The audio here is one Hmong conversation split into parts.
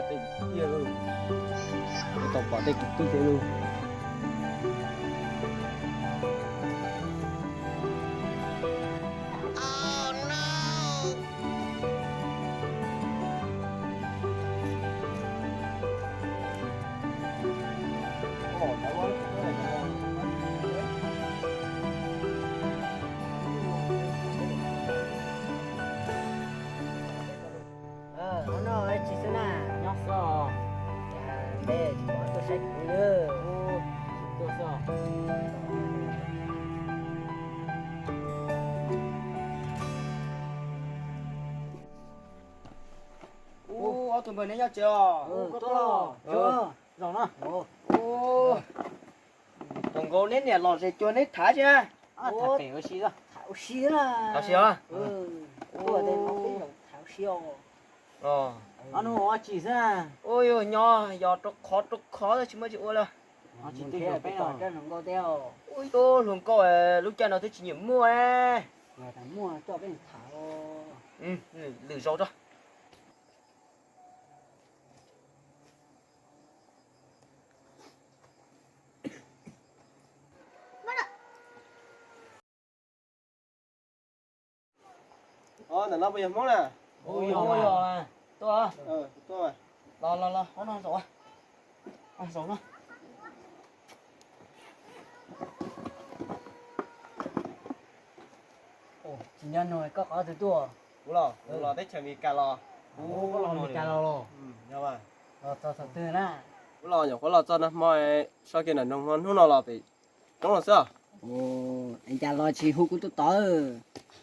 Tej tiag, tau pom tej kwv tij thiab lauj. Hnub no tsis xwb na, nyob xwb os. Cas neb tsis pom tuaj saib kuv li? Tuaj xwb os. Ub, ob tug npawg neb nyob tsev os? Tuaj, zaum no. Tus nkaus neb niam los ze cua neb thav si na. Tham ua si os. Tham ua si os. Ob hnub ua tsis xwb. Ua yog nyob yos rau qhov rau qhov tsis muaj tsis ua li. Ua yog hluas nkauj lub caij no twb tsis nyiam muaj. Lwm zaus tso. Ntawm no puas yog Hmoob na? Tuaj, los los los, zaum no. Tsis nyob nug koj qhov twg tuaj? Kuv los, kuv los teb chaws Amelikas los. Kuv los Amelikas los los. Yog, txog thaum twg na? Kuv los nyuam qhuav los txog nag hmo, so kiag nram nroog hnub no los pem roob los xwb. Es cas los tsis hu kuv tuaj tod?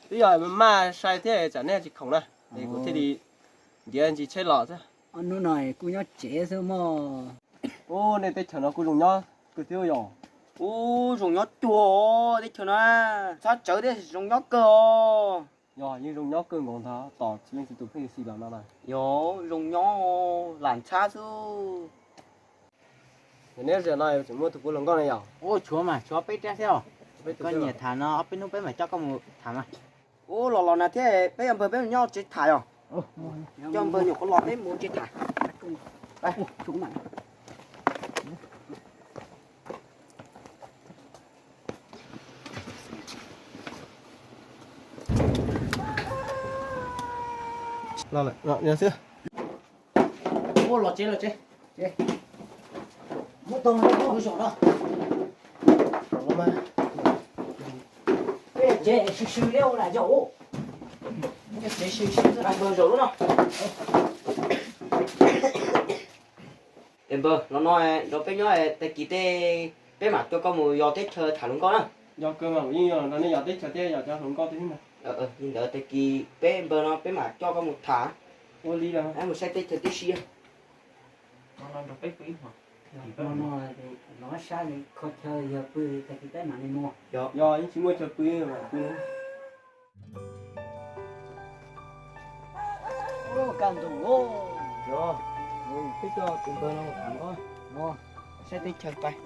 Twb yog maj sai thiab tsam nej tsis khoom na, es kuv thiaj li ntiav ntsis tsheb los xwb. Ob hnub no kuj nyob tsev xwb mog. Ub, nej teb chaws no kuj zoo nyob kawg thiab yom? Ub, zoo nyob cuag teb chaws no, txhob tsawv thiab zoo nyob kawg os. Yog yeej zoo nyob kawg nkaus ntag, tos txiv leej txiv tus pheej xis los no na. Yog zoo nyob lam ntxhab xwb. Neb zaum no tseem muaj tus puav hluas nkauj ne yom? Ub, tshuav mas, tshuav peb rab thiab os. Koj nyiam tham no ob peb hnub peb mam coj koj mus tham mas. Ub, los los na thiab peb npawg peb mus nyob tsev tham yom? Coj npawg nyuam qhuav los peb mus tsev tham. Los xwb. Ua los tsev los tsev. Muab tau mus zaum no. Peb tsev sw sw li ua lam zaum. Tsev sw sw xwb, zaum lub no. Es npawg, los no nrog peb nyob, tag kis tej peb mam coj koj mus yos teb chaws tham hluas nkauj na. Yog kawg mas, kuv yeej yog nrog nej yos teb chaws thiab yos cov hluas nkauj thiab na. Li ntawd tag kis peb npawg no peb mam coj koj mus tham. Ua li los mus saib teb chaws tib si. Los saib kho chaw yog pw, tag kis peb mam li mus. Yog yeej tsis muaj chaw pw mam pw. Kaj ntug, peb coj tus npawg no tham nkauj, saib teb chaws pais.